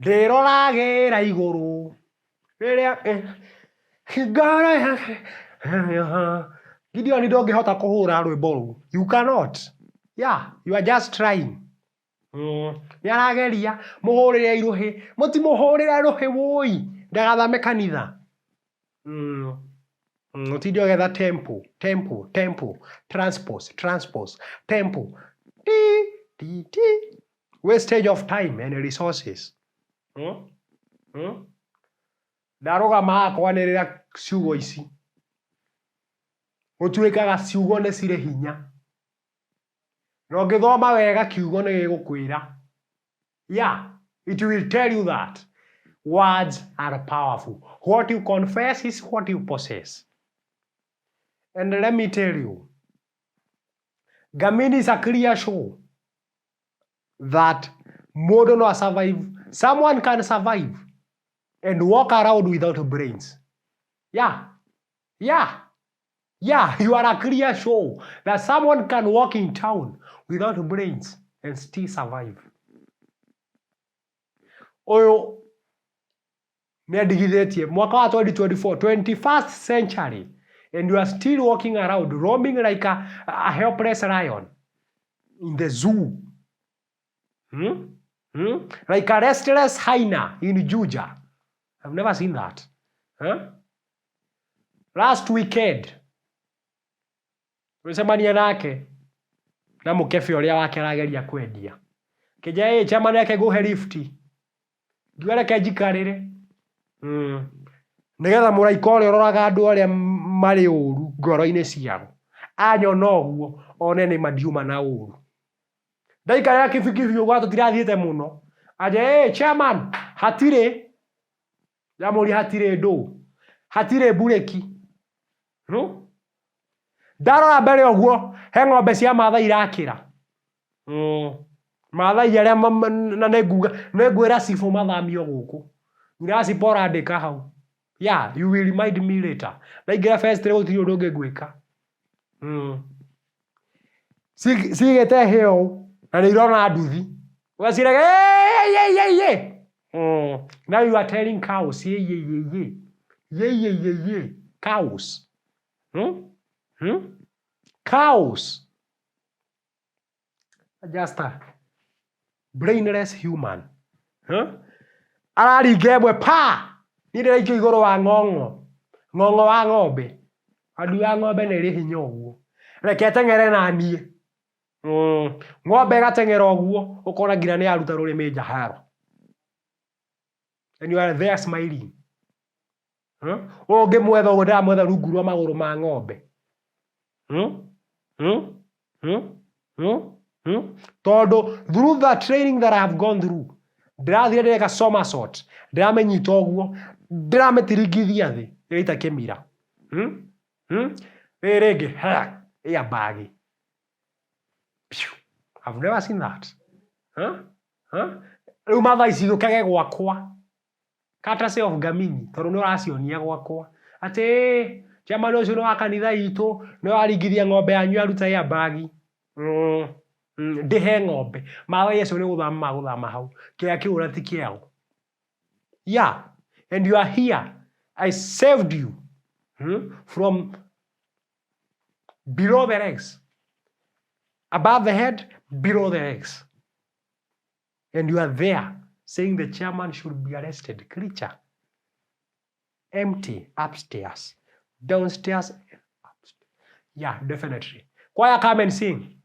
Ndĩroragĩra igũrũ rĩrĩa ngoro yake. Gideon, ndũngĩhota kũhũra rwĩmbo rũu. You cannot. Yeah, you are just trying. Nĩ arageria mũhũrĩre irũhĩ, mũtimũhũrĩre rũhĩ, wũi ndagathame kanitha. Ũtinde ũgetha tempo, tempo, tempo, transpose, transpose, tempo, ti ti ti, wastage of time and resources. Ndarũgama haha kwanĩrĩra ciugo ici, gũtuĩkaga ciugo nĩ cirĩ hinya, na ũngĩthoma wega kiugo nĩ gĩgũkwĩra. Yeah, it will tell you that words are powerful. What you confess is what you possess. And let me tell you, Gamini is a clear show that mũndũ no survive, someone can survive and walk around without brains. Yeah, you are a clear show that someone can walk in town without brains and still survive. Ũyũ nĩ andigithĩtie mwaka wa 2024, 21st century, and you are still walking around, roaming like a helpless lion in the zoo. Hmm? Hmm? Like a restless hyena in Juja. I've never seen that. Huh? Last weekend twĩcemania nake na mũkebe ũrĩa wake arageria kwendia kĩnja ĩ chairman, reke ngũhe lift, ngiuga reke njikarĩre nĩgetha mũraika ũrĩa ũroraga andũ arĩa marĩ ũru ngoro-inĩ ciao anyona ũguo one nĩ mandiuma na ũru. Ndaikarĩra kibikibi ũguo tũtirathiĩte mũno, anje ĩ chairman, hatirĩ ndamũria, hatirĩ ndũ, hatirĩ mburĩki. Ndarora mbere ũguo he ng'ombe cia Maathai irakĩra. Maathai arĩa na nĩnguga nĩngwĩra cibũ mathamio gũkũ. Nyina cibũ ũrandĩka hau. Yeah, you will remind me later. Ndaingĩra vestry gũtirĩ ũndũ ũngĩ ngwĩka. Cigĩte hĩa ũũ na nĩ irona nduthi. Ũgaciraga ye ye ye ye. Now you are telling cows ye ye ye ye. Ye ye ye ye. Cows. Hmm? Hmm? Cows. Just a brainless human. Huh? Araringa ĩmwe pa! Niĩ ndĩraikio igũrũ wa ng'ong'o. Ng'ong'o wa ng'ombe. Andu ya ng'ombe nĩ ĩrĩ hinya ũguo. Reke ĩteng'ere na niĩ. Ng'ombe ĩgateng'era ũguo ũkona nginya nĩ yaruta rũrĩmĩ nja haro. And you are there smiling. Huh? Ũyũ ũngĩmwetha ũguo ndĩramwetha rungu rwa magũrũ ma ng'ombe. Hmm? Hmm? Hmm? Hmm? Hmm? Tondũ through the training that I have gone through, ndĩrathire ndĩreka somersault, ndĩramĩnyita ũguo, ndĩramĩtiringithia thĩ, ĩraita kĩmira. Hmm? Hmm? Rĩrĩ rĩngĩ, ha, airbag. Phew. I've never seen that. Huh? Huh? Rĩu Maathai ciũkage gwakwa courtesy of Gamini, tondũ nĩ ũracionia gwakwa atĩ chairman ũcio nĩ wa kanitha itũ, nĩ waringithia ng'ombe yanyu yaruta airbag. Ndĩhe ng'ombe. Maathai acio nĩ gũthama magũthama hau, kĩrĩa kĩũra ti kĩao. Yeah, and you are here. I saved you from below the legs, above the head, below the legs, and you are there saying the chairman should be arrested. Creature empty upstairs, downstairs, upstairs. Yeah, definitely. Choir, come and sing.